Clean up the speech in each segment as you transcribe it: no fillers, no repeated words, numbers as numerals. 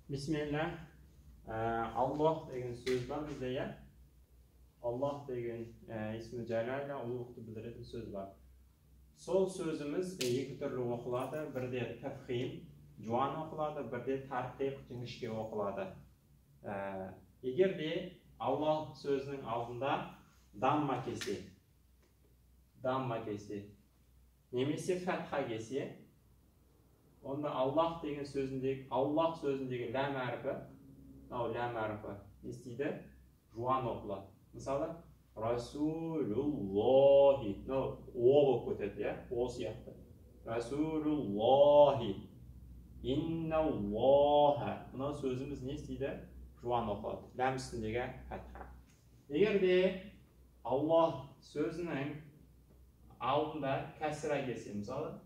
Бисмилля. Аллах деген сөз бар бізде, иә? Аллах деген исмі жәләлә, ұлылықты білдіретін сөз бар. Сол сөзіміз екі түрлі оқылады. Бірде тафхим, жуан оқылады, бірде тарқиқ, жіңішке оқылады. Егер де Аллах сөзінің алдында дамма келсе, немесе фәтха келсе, онда Аллах деген сөзіндегі, Аллах сөзіндегі ләм әрпі, мынау ләм әрпі не істейді? Жуан оқылады. Мысалы, Расулуллахи, мынау о болып кетеді, иә? О сияқты. Расулуллахи, инналлаха. Мынау сөзіміз не істейді? Жуан оқылады. Ләм үстіндегі фәтха. Егер де Аллах сөзінің алдында кәсіра келсе, мысалы,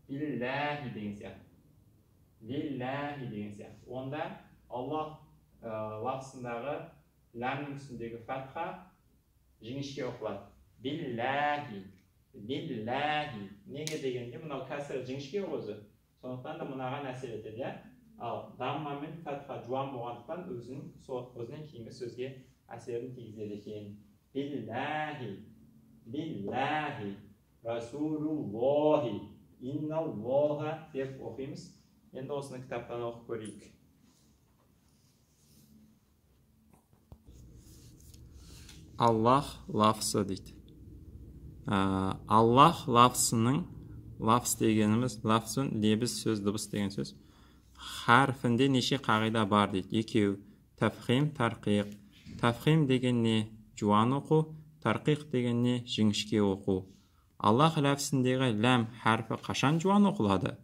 билләхи деген сияқты, лилләхи деген сияқты, онда Аллах лафзындағы ләмнің үстіндегі фәтха жіңішке оқылады. Билләхи, лилләхи. Неге дегенде мынау кәсір жіңішке өзі, сондықтан да мынаған әсер етеді, иә? Ал дамма мен фәтха жуан болғандықтан өзінен кейінгі сөзге әсерін тигізеді екен. Билләхи, лилләхи, расулуллахи, инналлаха деп оқимыз. Енді осыны кітаптан оқып көрейік. Аллах лафзы дейді. Аллах лафзының, лафз дегеніміз, лафзын лебіз сөз, дыбыс деген сөз. Харфінде неше қағида бар дейді? Екеу. Тафхим, тарқиқ. Тафхим деген не? Жуан оқу. Тарқиқ деген не? Жіңішке оқу. Аллах ләфзіндегі ләм харфі қашан жуан оқылады?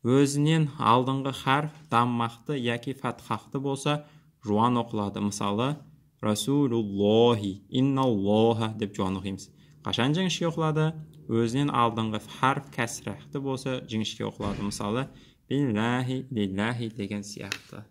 Өзінен алдыңғы харф даммақты яки фатхақты болса, жуан оқылады. Мысалы, Расулуллахи, инналлаха деп жуан оқимыз. Қашан жіңішке оқылады? Өзінен алдыңғы харф кәсірәхті болса, жіңішке оқылады. Мысалы, билләхи, лилләхи деген сияқты.